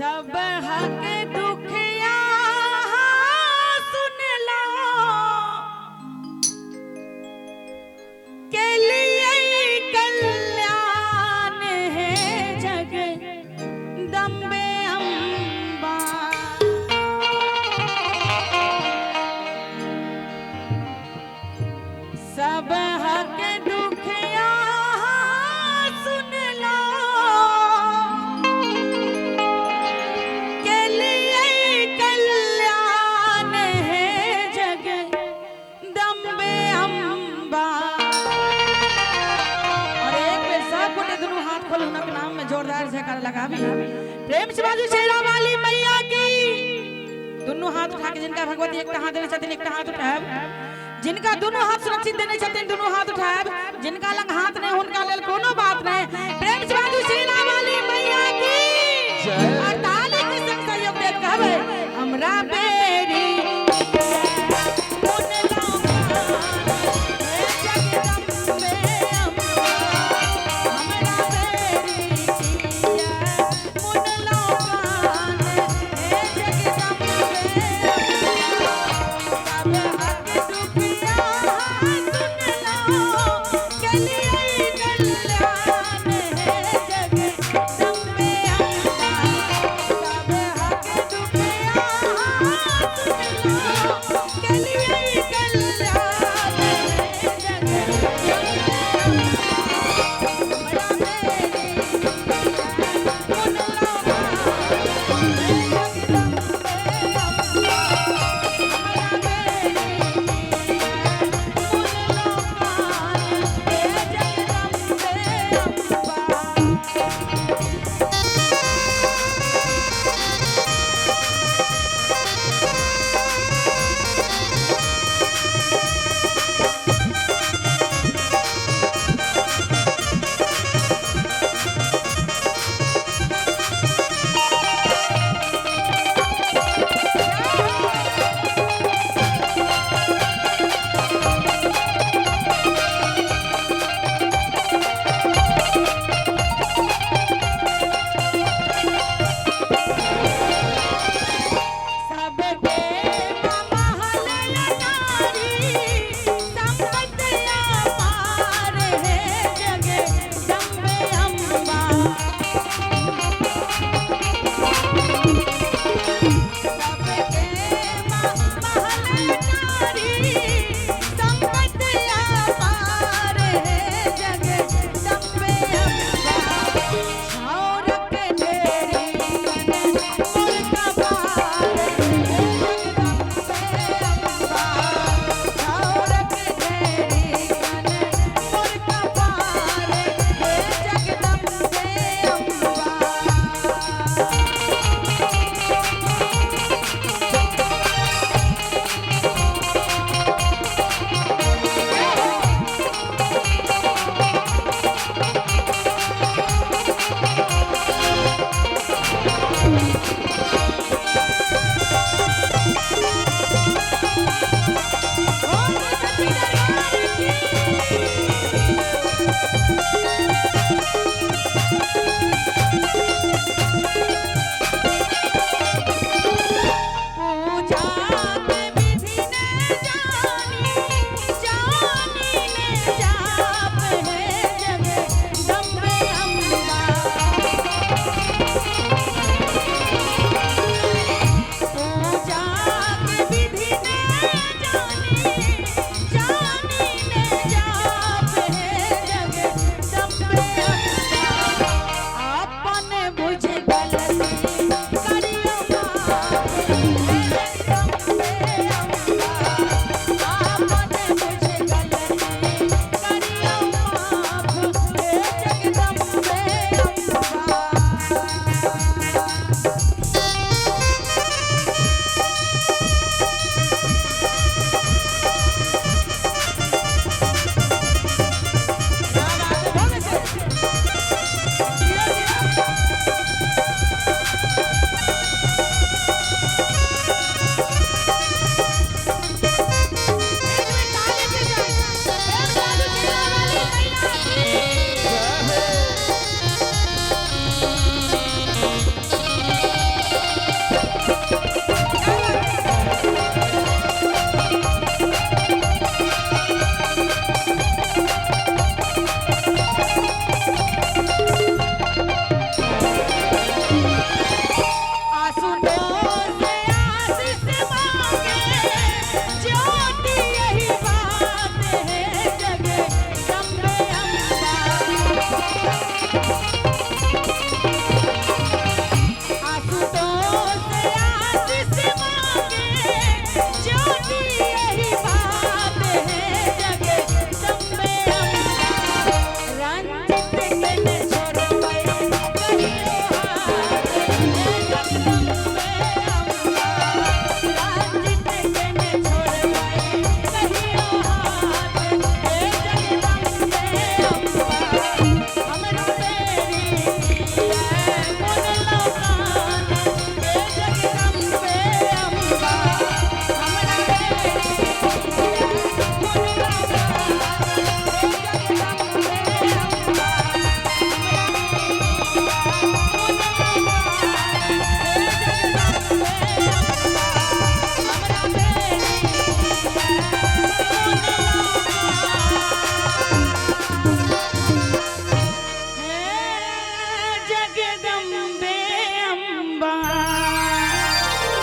सब हक दुखिया सुनला के लिए कल्याण है जगदम्बे अम्बा। सब हक दुखिया सुनला के लिए कल्याण है जगदम्बे अम्बा। और एक बेर सब गोटे दुनू हाथ खोल हुनक नाम में जोरदार जयकारा लगाबी। प्रेम से बाजू शेरा वाली मैया की। दुनू हाथ उठा के जिनका भगवती एकटा हाथ देने छथिन एकटा हाथ उठायब, जिनका दुनू हाथ सुरक्षित देने छथिन दुनू हाथ उठायब, जिनका लग हाथ नहीं हुनका लेल कोनो बात नहीं। प्रेम से बाजू शेरा वाली मैया की। और ताली के संग सहयोग देत कहबै हमरा बेरी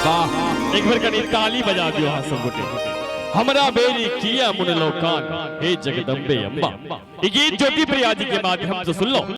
वाह, एक बेर कनी ताली बजा दियो अहाँ सब गोटे। हमरा बेरी किया मुनलो कान हे जगदम्बे अम्बा। ई गीत ज्योति प्रिया जी के माध्यम से सुन लो।